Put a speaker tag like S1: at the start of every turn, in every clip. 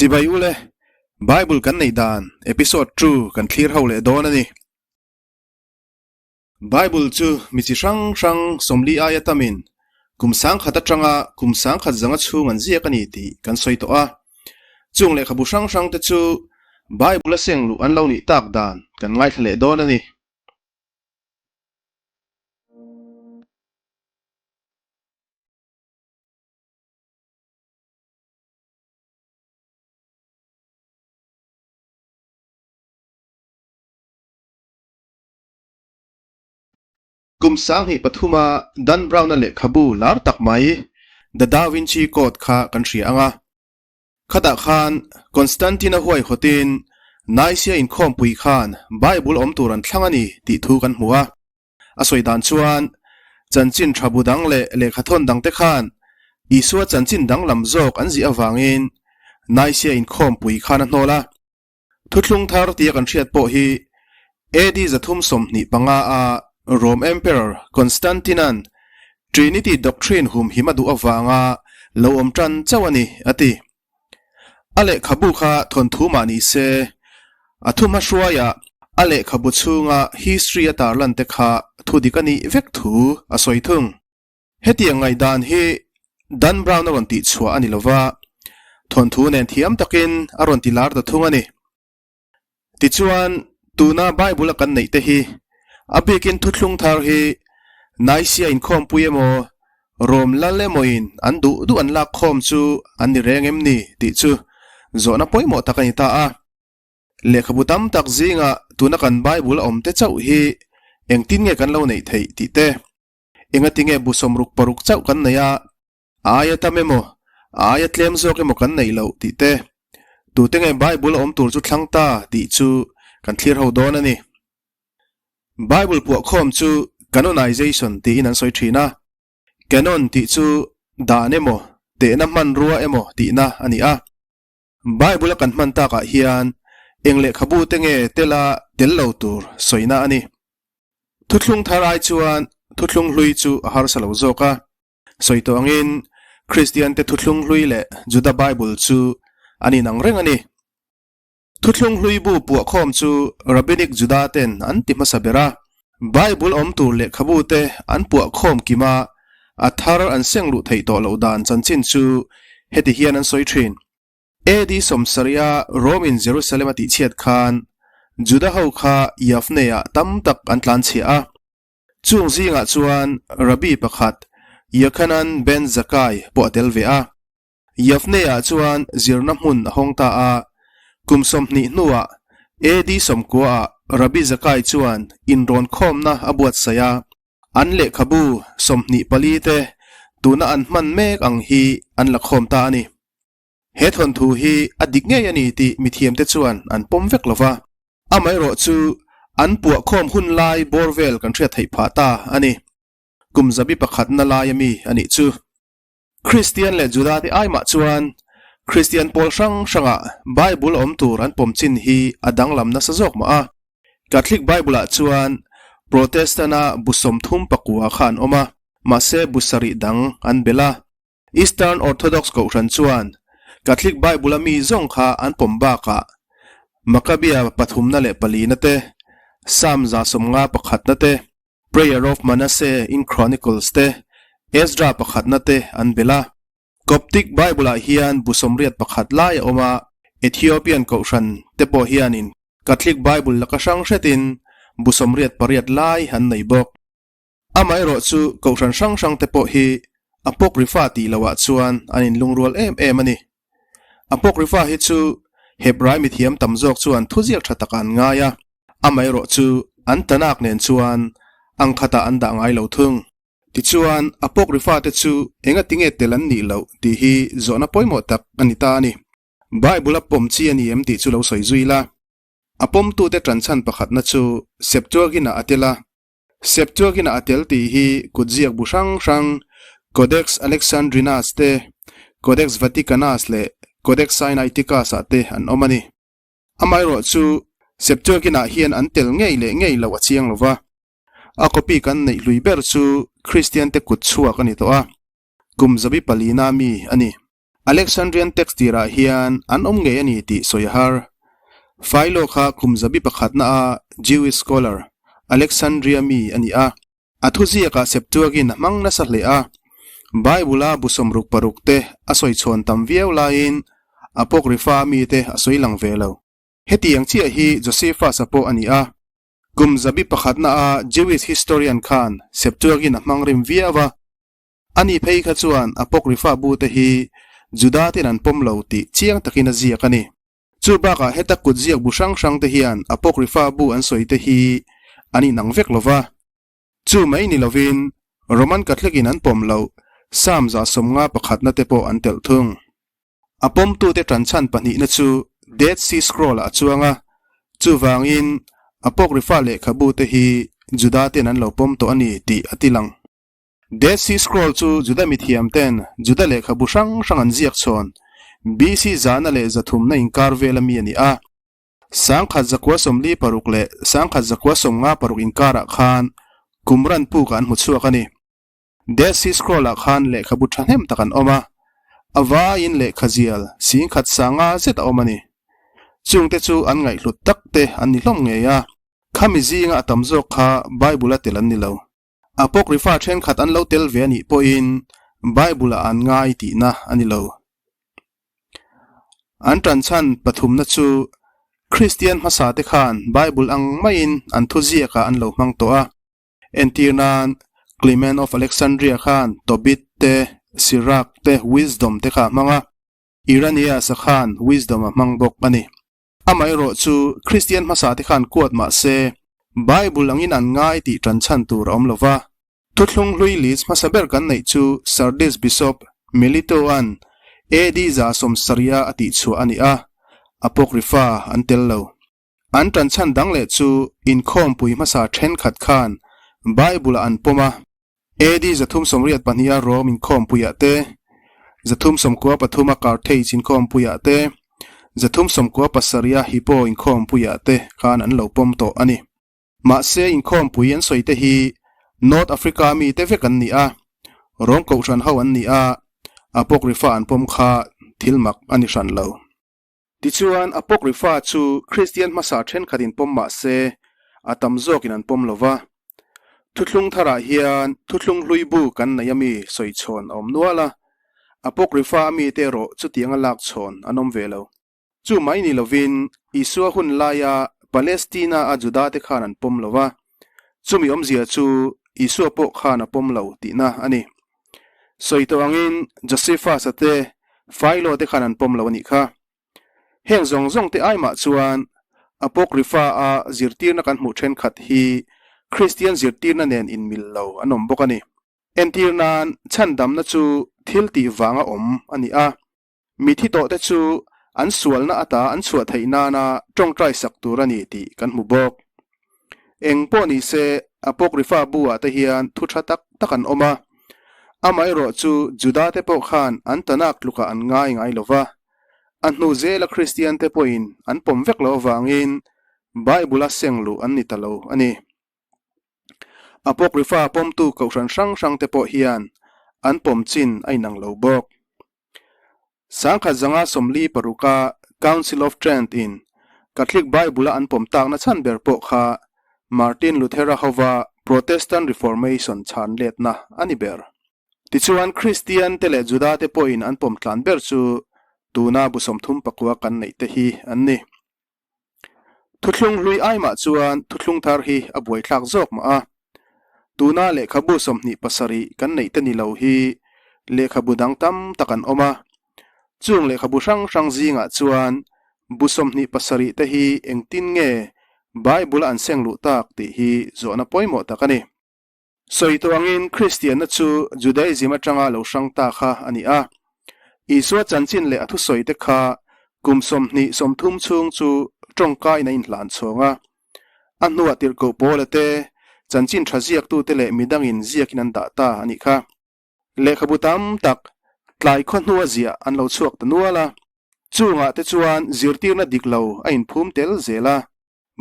S1: Chibai ule, Bible kan neih dan episode two kan thlir ho leh dawn a ni. Bible chu mi chi hrang hrang sawmli aia tamin kum sangkhat atanga kum sangkhat zanga chhung an ziak a ni tih kan sawi tawh a. Chung lehkhabu hrang hrang te chu Bible a seng luh an lo nih tak dan kan ngaithla leh dawn a ni. Kum 2003 a Dan Brown-a lehkhabu lar tak mai The Da Vinci Code kha kan hria ang a. Khatah khan Constantine-a huaihawtin Nicaea inkhawmpui khan Bible awm tur an thlang a ni tih thu kan hmu a. A sawi dan chuan chanchin tha bu dang leh lehkhathawn dangte khan Isua chanchin danglam zawk an zih avangin Nicaea inkhawmpui khan a hnawl a. Thuthlung thar tia kan hriat pawh hi AD 325 a Rome Emperor Constantine-a'n Trinity doctrine humhim a duh avanga lo awm tan chauh a ni, a ti. A lehkhabu kha thawnthu mah ni se, a thuhmahruaiah a lehkhabu chhunga history a tarlan te kha thudik a nih vek thu a sawi thung. Hetiang ngaihdan hi Dan Brown a rawn tihchhuah a ni lova, thawnthu nen thiam takin a rawn ti lar ta thung a ni. Tichuan, tuna Bible a kan neih te hi a bikin thuthlung thar hi Nicaea inkhawmpui emaw, Rom lal emawin an duh duh an lak khawm chu an ni reng em ni tih chu zawhna pawimawh tak a ni ta a. Lehkhabu tam tak zingah tuna kan Bible a awm te chauh hi engtin nge kan lo neih theih tih te, Engatinge bu 66 chauh kan nei a, a aia tam emaw, a aia tlem zawk emaw kan neih loh tih te, tute nge Bible a awm tur chu thlang ta tih chu kan thlir ho dawn a ni. Bible puahkhawm chu canonization tiin an sawi thin a, canon tih chu dan emaw, tehna hmanrua emaw tihna a ni a. Bible a kan hman takah hian eng lehkhabu te nge tela tel lo tur sawina a ni. Thuthlung thar ai chuan thuthlung hlui chu a harsa lo zawk a. Sawi tawh angin Kristian te thuthlung hlui leh Juda Bible chu an inang reng a ni. Thuthlung hlui bu puahkhawm chu Rabbinic Juda ten an ti hmasa ber a. Bible awm tur lehkhabu te an puahkhawm kim a, a thar an seng luh theih tawh loh dan chanchin chu heti hian an sawi thin. AD sawmsarih a Rome in Jerusalem a tihchhiat khan Juda ho kha Yavne ah tam tak an tlanchhiah a. Chung zingah chuan Rabbi pakhat Yochanan ben Zakkai pawh a tel ve a. Yavne-ah chuan zirna hmun a hawng ta a, kum 20 hnuah AD 90-ah Rabbi Zakai chuan inrawnkhawmna a buatsaih a, an lehkhabu 24 te tuna an hman mek ang hi an la khawm ta a ni. He thawnthu hi a dik ngei a ni tih mithiamte chuan an pawm vek lo va, amaherawhchu an puahkhawm hun lai bawr vel kan hriat theih phah ta a ni. Kum zabi pakhatna laia mi a nih chu. Kristian leh Juda te ai mah chuan Kristian pawl hrang hrangah Bible awm tur an pawm chin hi a danglam nasa zawk mah a. Catholic Bible-ah chuan Protestant-a bu 39 kha an awm a, mahse bu sarih dang an belh a. Eastern Orthodox Kohhran chuan Catholic Bible-a mi zawng kha an pawm bakah Maccabea pathumna leh palina te, Psalm 151 te, Prayer of Manasseh in Chronicles te, Ezra pakhatna te an belh a. Coptic Bible-ah hian bu 81 lai a awm a, Ethiopian kohhran te pawh hianin Catholic Bible laka hrang hretin bu 88 lai an nei bawk. Amaherawh chu kohhran hrang hrang te pawh hi Apocrypha tih lohah chuan an inlungrual em em a ni. Apocrypha hi chu Hebrai mithiam tam zawk chuan thuziak tha takah an ngai a, amaherawh chu an Tanakh nen chuan ang khatah an dah ngai lo thung. Tichuan, Apocrypha te chu engatinge tel an nih loh tih hi zawhna pawimawh tak a ni ta a ni. Bible a pawm chi a ni em tih chu lo sawi zui la. A pawmtute ṭanchhan pakhatna chu Septuagint-ah a tel a. Septuagint-ah a tel tih hi kutziak bu hrang hrang Codex Alexandrinus te, Codex Vaticanus leh Codex Sinaiticus-ah te an awm a ni. Amaherawh chu Septuagint-ah hian an tel ngei leh ngei loh a chiang lo va. A copy kan neih hlui ber chu Kristiante kut chhuak a ni tawh a, kum zabi palina mi a ni. Alexandrian text tirah hian an awm ngei a ni tih sawi a har. Philo kha kum zabi pakhatna a Jewish scholar, Alexandria mi a ni a. A thuziakah Septuagint a hmang nasa hle a. Bible-a bu sawmruk paruk te a sawi chhawn tam viau laiin Apocrypha mite a sawi lang ve lo. Hetiang chiah hi Josephus-a pawh a ni a. Kum zabi pakhatna a Jewish historian khan Septuagint a hmang rim viau a. Ani phei kha chuan Apocrypha bu te hi Juda ten an pawm lo tih chiang takin a ziak a ni. Chu bakah heta kut ziak bu hrang hrang te hian Apocrypha bu an sawi te hi an inang vek lo va. Chu mai ni lovin Roman Catholic in an pawm loh Psalm 150 pakhatna te pawh an telh thung. A pawmtute ṭanchhan pahnihna chu Dead Sea Scroll-ah a chuang a, chuvangin Apocrypha lehkhabu te hi Juda ten an lo pawm tawh a ni tih a tilang. Dead Sea Scroll chu Juda mithiam ten Juda lehkhabu hrang hrang an ziak chhawn BC zahna leh zathumna inkar vel ami a ni a. 1946 leh 1956 inkarah khan Qumran pukah an hmu chhuak a ni. Dead Sea Scroll-ah khan lehkhabu thahnem tak an awm a, a vaiin lehkha zial singkhat sanga zet a awm a ni. Chungte chu an ngaihhlut tak te an ni hlawm ngei a, khami zinga a tam zawk kha Bible-a tel an ni lo. Apocrypha thenkhat an lo tel ve a nih pawhin Bible-ah an ngai tihna a ni lo. An tanchhan pathumna chu Kristian hmasate khan Bible ang maiin an thuziakah an lo hmang tawh a. Entir nan, Clement of Alexandria khan Tobit te, Sirach te, Wisdom te kha a hmang a, Irenaeus-a khan Wisdom a hmang bawk a ni. Amaherawh chu Kristian hmasa te khan kuat mah se, Bible angin an ngai tih tanchhan tur a awm lo va. Thuthlung hlui list hmasa ber kan neih chu Sardis Bishop Melito-a'n AD 70 a tihchhuah a ni a, Apocrypha an tel lo. An tanchhan dang leh chu inkhawmpui hmasa thenkhat khan Bible-ah an pawm a, AD 382 a Rome inkhawmpuiah te, 393 a Carthage inkhawmpuiah te, 397 a Hippo inkhawmpuiah te khan an lo pawm tawh a ni. Mahse inkhawmpui an sawi te hi North Africa mi te vek an ni a, Rome kohhran ho an ni a, Apocrypha an pawm kha thil mak a ni hran lo. Tichuan, Apocrypha chu Kristian hmasa thenkhatin pawm mah se, a tam zawkin an pawm lo va. Thuthlung tharah hian thuthlung hlui bu kan nei ami sawi chhawn a awm nual a, Apocrypha amite erawh chutianga lak chhawn an awm ve lo. Chu mai ni lovin, Isua hun laia Palestina-a Judate khan an pawm lo va, chumi awmzia chu Isua pawh khan a pawm lo tihna a ni. Sawi tawh angin Josephus-a te, Philo te khan an pawm lo a nih kha. Heng zawng zawng te ai mah chuan Apocrypha-a zirtirna kan hmuh thenkhat hi Kristian zirtirna nen inmil lo an awm bawk a ni. Entir nan, chhandamna chu thil tih vanga awm a ni a, mithi tawhte chu an sualna ata an chhuah theih nana tawngtai sak tur a ni tih kan hmu bawk. Eng pawh ni se, Apocrypha bu-ah te hian thu tha tak tak an awm a. Amaherawh chu Juda-te pawh khan an Tanakh tlukah an ngai ngai lo va. A hnu zela Kristian-te pawhin an pawm vek loh avangin Bible-a seng luh an ni ta lo a ni. Apocrypha pawmtu kohhran hrang hrangte pawh hian an pawm chin a inang lo bawk. 1946-a Council of Trent in Catholic Bible-a an pawm takna chhan ber pawh kha Martin Luther-a hova Protestant Reformation chhan letna a ni ber. Tichuan, Kristian te leh Juda te pawhin an pawm tlan ber chu tuna bu 34 kan neih te hi an ni. Thuthlung hlui ai mah chuan thuthlung thar hi a buaithlak zawk mah a. Tuna lehkhabu 27 kan neih te ni lo hi lehkhabu dang tam tak an awm a. Chung lehkhabu hrang hrang zingah chuan bu 27 te hi engtin nge Bible-a an seng luh tak tih hi zawhna pawimawh tak a ni. Sawi tawh angin Kristianna chu Judaism atanga lo hrang ta kha a ni a. Isua chanchin leh a thusawi te kha kum 20, 30 chhung chu tawngkaiin a inhlan chhawng a. A hnuah tirhkoh Paula te, chanchin tha ziaktute leh midangin ziakin an dah ta a nih kha. Lehkhabu tam tak tlai khaw hnua ziah an lo chhuak ta nual a. Chungah te chuan zirtirna dik lo a inphum tel zel a.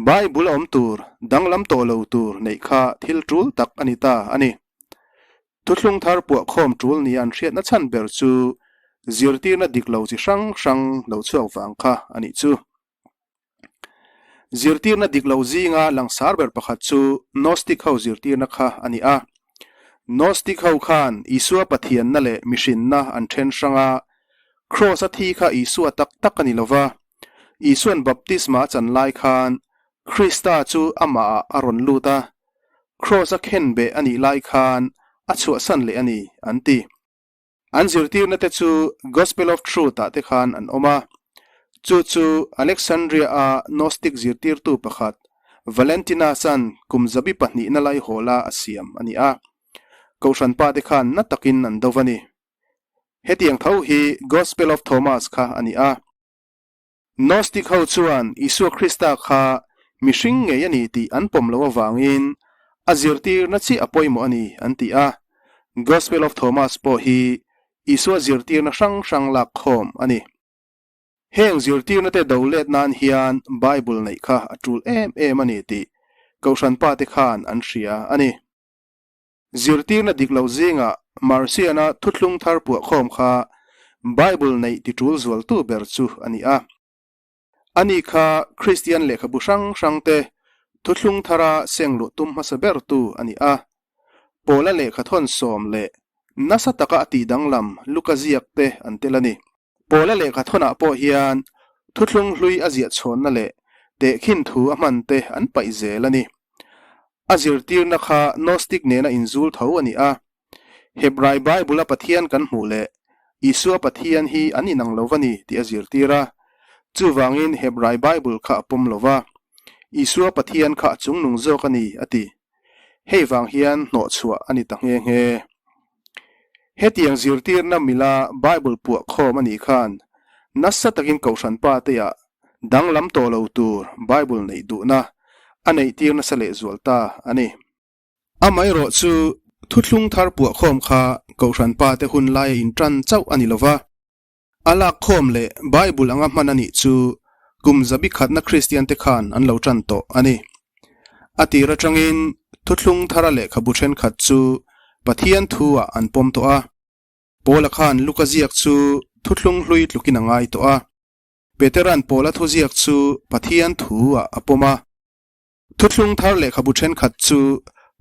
S1: Bible a awm tur, danglam tawh lo tur neih kha thil tul tak a ni ta a ni. Thuthlung thar puah khawm tul nia an hriatna chhan ber chu. zirtirna dik lo chi hrang hrang lo chhuak vang kha a nih chu. Zirtirna dik lo zinga langsar ber pakhat chu Gnostic ho zirtirna kha a ni a. Gnostic ho khan Isua Pathianna leh mihrinna an then hrang a, Kraws a thi kha Isua tak tak a ni lo va, Isuan baptisma a chan lai khan Krista chu amahah a rawn lut a, Kraws a khenbeh a nih lai khan a chhuahsan leh a ni, an ti. An zirtirna te chu Gospel of Truth ah te khan an awm a, chu chu Alexandria-a Gnostic zirtirtu pakhat Valentinus-a'n kum zabi pahnihna laihawla a siam a ni a. Kohhran pa te khan na takin an do va ni. Hetiang tho hi Gospel of Thomas kha a ni a. Gnostic ho chuan Isua Krista kha mihring ngei a ni tih an pawm loh avangin a zirtirna chiah a pawimawh a ni an ti a. Gospel of Thomas pawh hi Isua zirtirna hrang hrang lak khawm a ni. Heng zirtirna te do let nan hian Bible neih kha a tul em em a ni tih Kohhran pa te khan an hria a ni. Zirtirna dik lo zingah Marciana thuthlung thar puahkhawm kha Bible neih ti tul zualtu ber chu a ni a. Ani kha Kristian lehkhabu hrang hrangte thuthlung thara seng luh tum hmasa bertu a ni a. Paula lehkhathawn sawm leh nasa taka a tihdanglam Luka ziak te an tel a ni. Paula lehkhathawnah pawh hian thuthlung hlui a ziah chhawnna leh tehkhin thu a hman te an paih zel a ni. A zirtirna kha Gnostic nena inzul tho a ni a. Hebrai Bible-a Pathian kan hmuh leh Isua Pathian hi an inang lo va ni tih a zirtir a. Chuvangin Hebrai Bible kha a pawm lo va. Isua Pathian kha a chungnung zawk a ni, a ti. Hei vang hian hnawhchhuah a ni ta nghe nghe. Hetiang zirtirna mila Bible puah khawm a nih khan nasa takin Kohhran pa teah danglam tawh lo tur Bible neih duhna a neihtir nasa lehzual ta a ni. Amaherawh chu thuthlung thar puah khawm kha Kohhran pa te hun laia intan chauh a ni lo va. A lak khawm leh Bible anga hman a nih chu kum zabi khatna Kristian te khan an lo tan tawh a ni. A tir atangin Thuthlung Thara lehkhabu thenkhat chu Pathian thu ah an pawm tawh a. Paula khan Luka ziak chu Thuthlung hlui tlukin a ngai tawh a. Petera'n Paula thuziak chu Pathian thu ah a pawm a. Thuthlung Thar lehkhabu thenkhat chu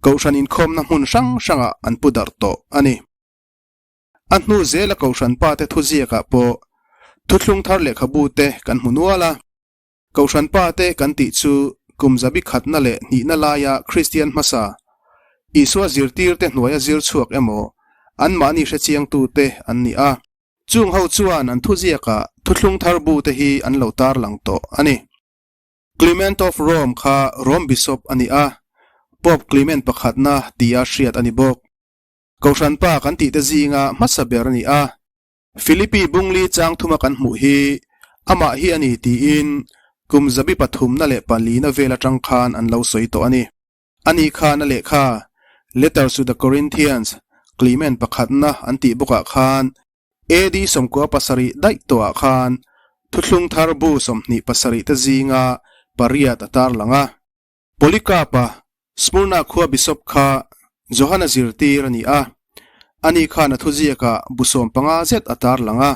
S1: Kohhran inkhawmna hmun hrang hrangah an pu darh tawh a ni. A hnu zela Kohhran pate thuziakah pawh Thuthlung Thar lehkhabu te kan hmu nual a. Kohhran pate kan tih chu kum zabi khatna leh hnihna laia Kristian hmasa, Isua zirtirte hnuaia zir chhuak emaw anmahni hrechiangtute an ni a. Chung ho chuan an thuziakah Thuthlung Thar bu te hi an lo tarlang tawh a ni. Clement of Rome kha Rome Bishop a ni a, Pope Clement pakhatna tia hriat a ni bawk. Kohhran pa kan tihte zinga hmasa ber a ni a. Philippi bungli chang thuma kan hmuh hi amah hi a ni tiin kum zabi pathumna leh palina vel atang khan an lo sawi tawh a ni. Ani khan a lehkha Letters to the Corinthians, Clement pakhatna an tih bawkah khan AD 97 daih tawhah khan Thuthlung Thar bu 27 te zinga pariat a tarlang a. Polycarp-a Smyrna khua bishop kha Johana zirtir a ni a, ani khan a thuziakah bu 15 zet a tarlang a.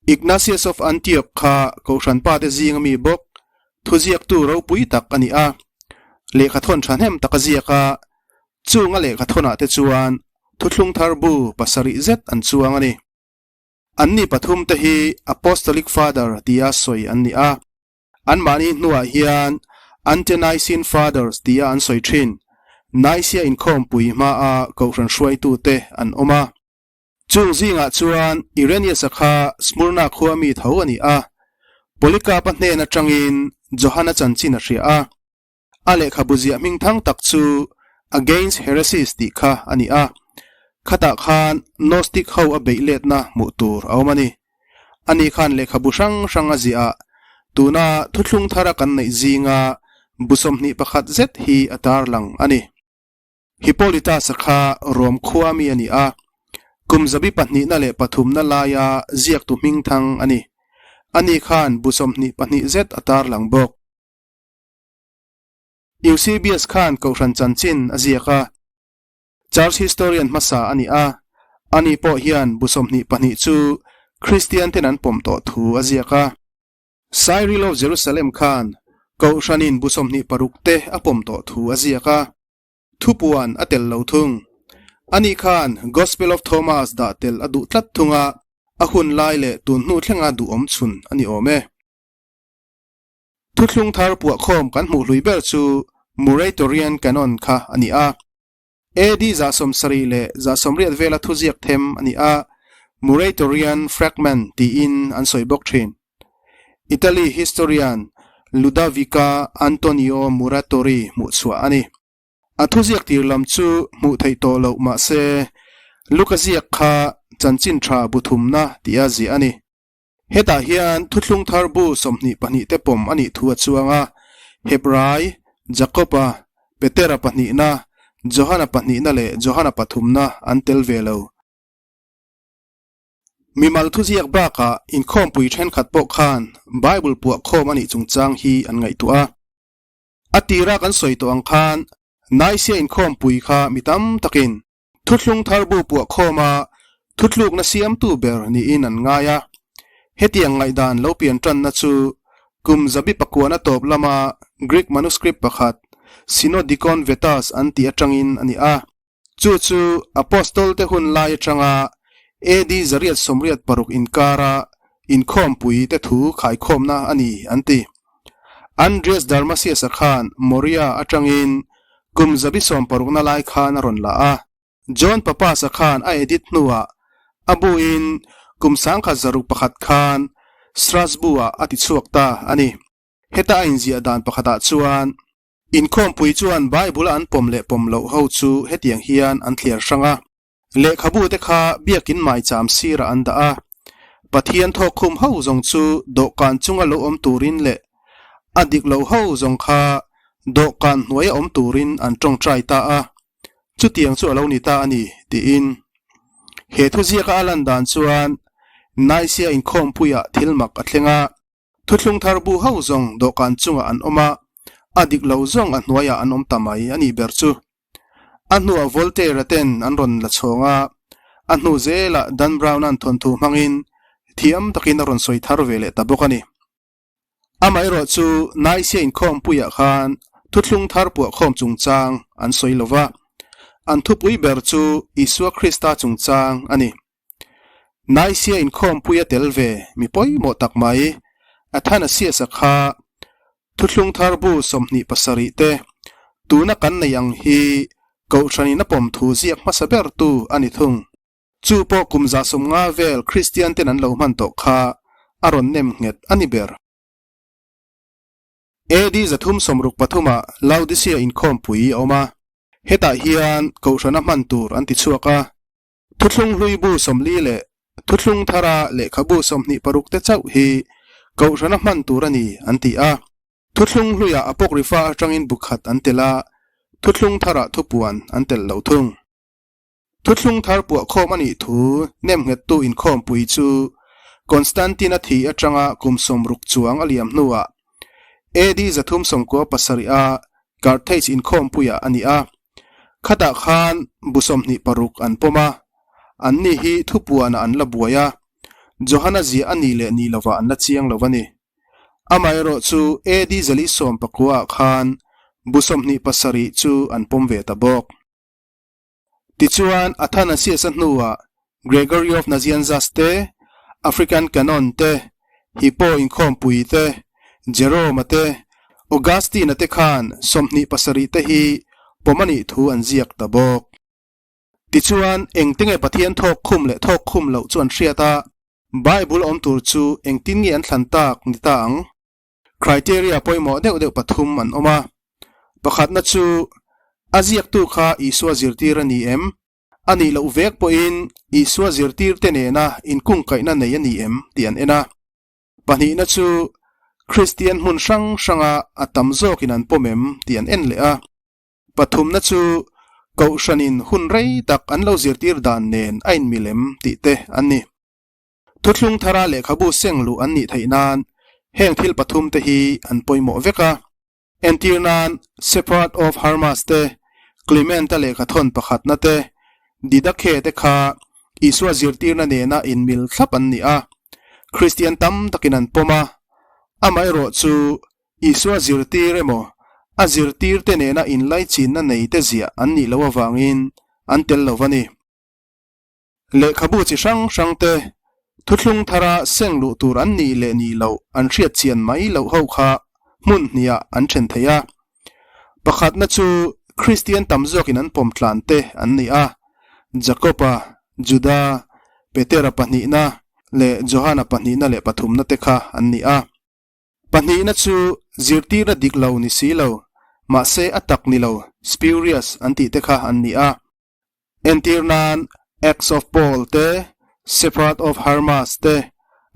S1: Ignatius of Antioch kha Kohhran pate zinga mi bawk, thuziaktu ropui tak a ni a. Lehkhathawn thahnem tak a ziak a, chung a lehkhathawnah te chuan Thuthlung Thar bu pasarih zet an chuang a ni. Anni pathum te hi Apostolic Father tia sawi an ni a. Anmahni hnuah hian Ante-Nicene Fathers tia an sawi thin. Nicaea inkhawmpui hmaa Kohhran hruaitute an awm a. Chung zingah chuan Irenaeus-a kha Smyrna khua mi tho a ni a. Polycarp-a hnen atangin Johana chanchin a hria a. A lehkhabu ziah hming thang tak chu Against Heresies tih kha a ni a. Khatah khan Gnostic ho a beih letna hmuh tur a awm a ni. Ani khan lehkhabu hrang hrang a ziah a, tuna thuthlung thara kan neih zinga bu 21 zet hi a tarlang a ni. Hippolytus-a kha Rom khua mi a ni a, kum zabi pahnihna leh pathumna laia ziaktu hmingthang a ni. Ani khan bu 22 zet a tarlang bawk. Eusebius khan Kohhran chanchin a ziak a, Church historian hmasa a ni a, ani pawh hian bu 22 chu Kristianten an pawm tawh thu a ziak a. Cyril of Jerusalem khan Kohhranin bu 26 te a pawm tawh thu a ziak a. Thupuan a tel lo thung. Ani khan Gospel of Thomas dah tel a duh tlat thung a, a hun lai leh tun hnu thlenga duhawm chhun a ni awm e. Thuthlung thar puahkhawm kan hmuh hlui ber chu Muratorian Canon kha a ni a. AD 78 vela thuziak them a ni a, Muratorian Fragment tiin an sawi bawk thin. Italy historian Ludovica Antonio Muratori hmuhchhuah a ni. A thuziak tir lam chu hmuh theih tawh loh mah se, Luka ziak kha chanchin tha bu thumna tia ziah a ni. Hetah hian Thuthlung Thar bu 22 te pawm a nih thu a chuang a, Hebrai, Jakoba, Petera pahnihna, Johana pahnihna leh Johana pathumna an tel ve lo. Mimal thuziak bakah inkhawmpui thenkhat pawh khan Bible puahkhawm a nih chungchang hi an ngaihtuah a. A tira kan sawi tawh ang khan Nicaea inkhawmpui kha mi tam takin Thuthlung thar bu puahkhawma thutlukna siamtu ber niin an ngai a. Hetiang ngaihdan lo pian tanna chu kum zabi pakuana tawp lama Greek manuscript pakhat Synodikon Vetus an tih atangin a ni a. Chu chu Apostol-te hun lai atanga AD 886 inkara inkhawmpui te thu khaikhawmna a ni an ti. Andreas Darmasius-a khan Moria atangin kum zabi sawmparukna lai khan a rawn la a, John Papas-a khan a edit hnuah a buin kum 1901 khan Strasbourg-ah a tichhuak ta a ni. Heta a inziah dan pakhatah chuan, Inkhawmpui chuan Bible-a an pawm leh pawm loh ho chu hetiang hian an thliar hrang a. Lehkhabu te kha biakin maicham sirah an dah a, Pathian thawkkhum ho zawng chu dawhkan chunga lo awm turin leh a dik lo ho zawng kha dawhkan hnuaia awm turin an tawngtai ta a, chutiang chu a lo ni ta a ni, tiin. He thuziaka a lan dan chuan Nicaea inkhawmpuiah thil mak a thleng a. Thuthlung thar bu ho zawng dawhkan chungah an awm a, a dik lo zawng a hnuaiah an awm ta mai a nih ber chu. A hnuah Voltaire-a ten an rawn la chhawng a, a hnu zelah Dan Brown-a'n thawnthu hmangin thiam takin a rawn sawi thar ve leh ta bawk a ni. Amaherawh chu Nicaea inkhawmpuiah khan thuthlung thar puahkhawm chungchang an sawi lo va, an thupui ber chu Isua Krista chungchang a ni. Nicaea inkhawmpui a tel ve mi pawimawh tak mai, Athanasius-a kha Thuthlung Thar bu 27 te tuna kan nei ang hi Kohhranin a pawm thu ziak hmasa bertu a ni thung. Chu pawh kum 150 vel Kristian ten an lo hman tawh kha a rawn nem nghet a ni ber. AD 363 ah Laodicea inkhawmpui a awm a, hetah hian Kohhrana hman tur an ti chhuak a, Thuthlung hlui bu 40 leh Thuthlung thara lehkhabu 26 te chauh hi Kohhrana hman tur a ni an ti a. Thuthlung hluiah Apocrypha atangin bu khat an tel a, Thuthlung tharah thupuan an tel lo thung. Thuthlung thar puahkhawm a nih thu nemnghettu inkhawmpui chu Constantine-a thi atanga kum 60 chuang a liam hnuah AD 397 a Carthage inkhawmpuiah a ni a. Khatah khan bu 26 an pawm a, anni hi thupuanah an la buai a, Johana ziah a nih leh nih lovah an la chiang lo a ni. Amaherawh chu AD 419 ah khan bu 27 chu an pawm ve ta bawk. Tichuan, Athanasius-a hnuah Gregory of Nazianzus te, African Canon te, Hippo inkhawmpui te, Jerome-a te, Augustine-a te khan 27 te hi pawm a nih thu an ziak ta bawk. Tichuan, engtinge Pathian thawk khum leh thawk khum loh chu an hriat a, Bible awm tur chu engtin nge an thlan tak ni ta ang? Criteria pawimawh deuh deuh pathum an awm a. Pakhatna chu, a ziaktu kha Isua zirtir a ni em? A nih loh vek pawhin Isua zirtirte nena inkungkaihna nei a ni em tih an en a. Pahnihna chu, Kristian hmun hrang hranga a tam zawkin an pawm em tih an en leh a. Pathumna chu, Kohhranin hun rei tak an lo zirtir dan nen a inmil em tih te an ni. Thuthlung thara lehkhabu seng luh an nih theih nan heng thil pathum te hi an pawimawh vek a. Entir nan Shepherd of Hermas te, Clement-a lehkhathawn pakhatna te, Didache te kha Isua zirtirna nena inmil thlap an ni a. Kristian tam takin an pawm a, amaherawh chu Isua zirtir emaw a zirtirte nena inlaichinna neite ziah an nih loh avangin an tel lo va ni. Lehkhabu chi hrang hrangte thuthlung thara seng luh tur an nih leh nih loh an hriat chian mai loh ho kha hmun hniah an then thei a. Pakhatna chu Kristian tam zawkin an pawm tlan te an ni a, Jakoba, Juda, Petera pahnihna leh Johana pahnihna leh pathumna te kha an ni a. Pahnihna chu zirtirna dik lo ni si lo, mahse a tak ni lo, spurious an tih te kha an ni a. Entir nan Acts of Paul te, Shepherd of Hermas te,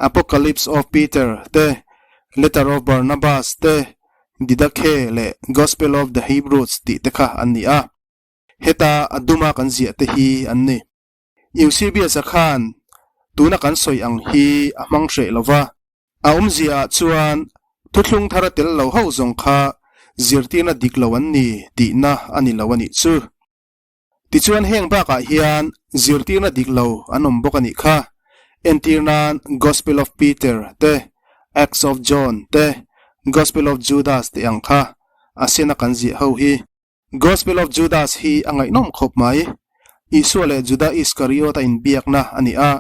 S1: Apocalypse of Peter te, Letter of Barnabas te, Didache leh Gospel of the Hebrews tih te kha an ni a. Heta a duma kan ziah te hi an ni. Eusebius-a khan tuna kan sawi ang hi a hmang hreh lo va, a awmzia ah chuan thuthlung thar a tel lo ho zawng kha zirtirna dik lo an ni tihna a ni lo a nih chu. Tichuan heng bakah hian zirtirna dik lo an awm bawk a nih kha, entir nan Gospel of Peter te, Acts of John te, Gospel of Judas te ang kha a sena kan ziah ho hi. Gospel of Judas hi a ngaihnawm khawp mai. Isua leh Juda Iskariot a inbiakna a ni a,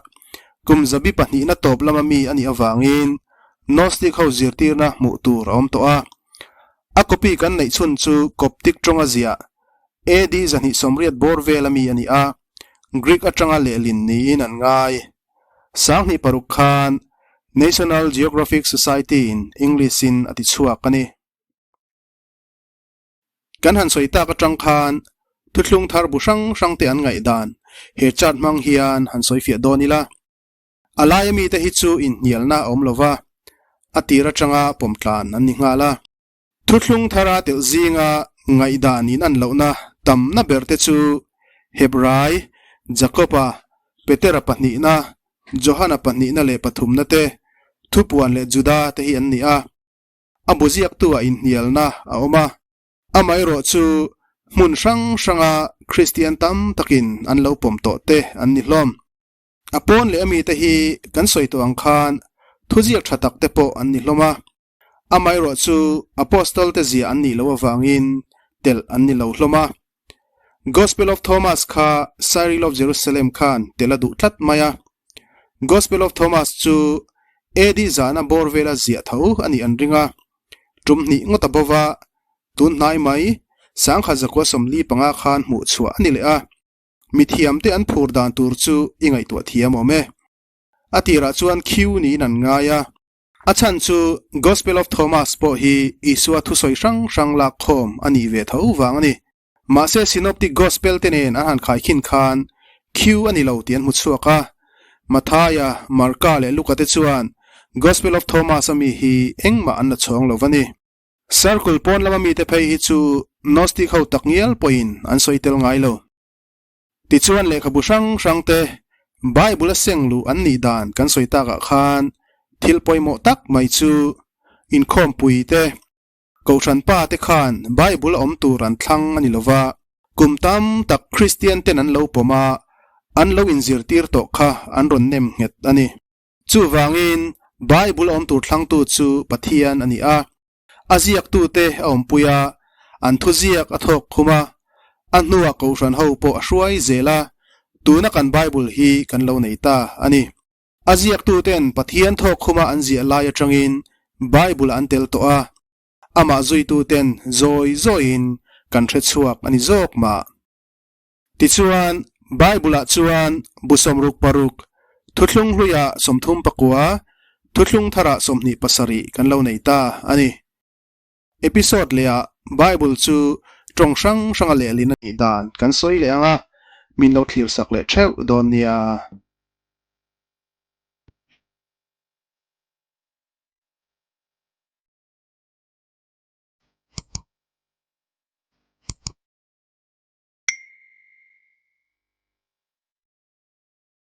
S1: kum zabi pahnihna tawp lama mi a nih avangin Gnostic ho zirtirna hmuh tur a awm tawh a. A copy kan neih chhun chu Coptic tawnga ziah AD 280 bawr vela mi a ni a, Greek atanga lehlin niin an ngai. 2006 khan National Geographic Society-in English-in a tichhuak a ni. Kan han sawi tak atang khan thuthlung thar bu hrang hrang te an ngaihdan he chart hmang hian han sawi fiah dawn ila. A laia mite hi chu inhnialna a awm lo va, a tir atanga pawmtlan an ni nghal a. Thuthlung thara telh zinga ngaihdan in an lohna tamna ber te chu Hebrai, Jakoba, Petera pahnihna, Johana pahnihna leh pathumna te, Thupuan leh Juda te hi an ni a. A bu ziaktu ah inhnialna a awm a, amaherawh chu hmun hrang hranga Kristian tam takin an lo pawm tawh te an ni hlawm. A pawn leh a mite hi kan sawi tawh ang khan thuziak tha tak te pawh an ni hlawm a, amaherawh chu Apostol te zia an nih loh avangin telh an ni lo hlawm a. Gospel of Thomas kha Cyril of Jerusalem khan telh a duh tlat mai a. Gospel of Thomas chu AD zana bawr vela ziah tho a nih an ring a. Tum hnih ngawt a bo va, tun hnai mai 1945 khan hmuh chhuah a ni leh a. Mithiamte an phur dan tur chu i ngaihtuah thiam awm e. A tirah chuan khiu niin an ngai a. A chhan chu Gospel of Thomas pawh hi Isua thusawi hrang hrang lak khawm a nih ve tho vang a ni. Mahse Synoptic Gospel te nen an han khaikhin khan khiu a ni lo tih an hmu chhuak a. Mathaia, Marka leh Luka te chuan Gospel of Thomas a mi hi engmah an la chhawng lo va ni. Circle pawn lama mite phei hi chu Gnostic ho takngial pawhin an sawi tel ngai lo. Tichuan lehkhabu hrang hrang te Bible a seng luh an nih dan kan sawi takah khan thil pawimawh tak mai chu inkhawmpui te, Kohhran pa te khan Bible a awm tur an thlang a ni lova, kum tam tak Kristian ten an lo pawm a, an lo inzirtir tawh kha an rawn nem nghet a ni. Chuvangin Bible a awm tur thlangtu chu Pathian a ni a, A ziaktute a awmpui a, an thuziak a thawk khum a, a hnuah Kohhran ho pawh a hruai zel a, tuna kan Bible hi kan lo nei ta a ni. A ziaktuten Pathian thawk khuma an ziah lai atangin Bible an tel tawh a, amah zuituten zawi zawiin kan hre chhuak a ni zawk mah. Tichuan, Bible-ah chuan bu 66, Thuthlung hluiah 39, Thuthlung tharah 27 kan lo nei ta a ni. Episode lehah Bible chu tawng hrang hranga lehlin a nih dan kan sawi leh ang a, min lo thlir sak leh theuh dawn nia.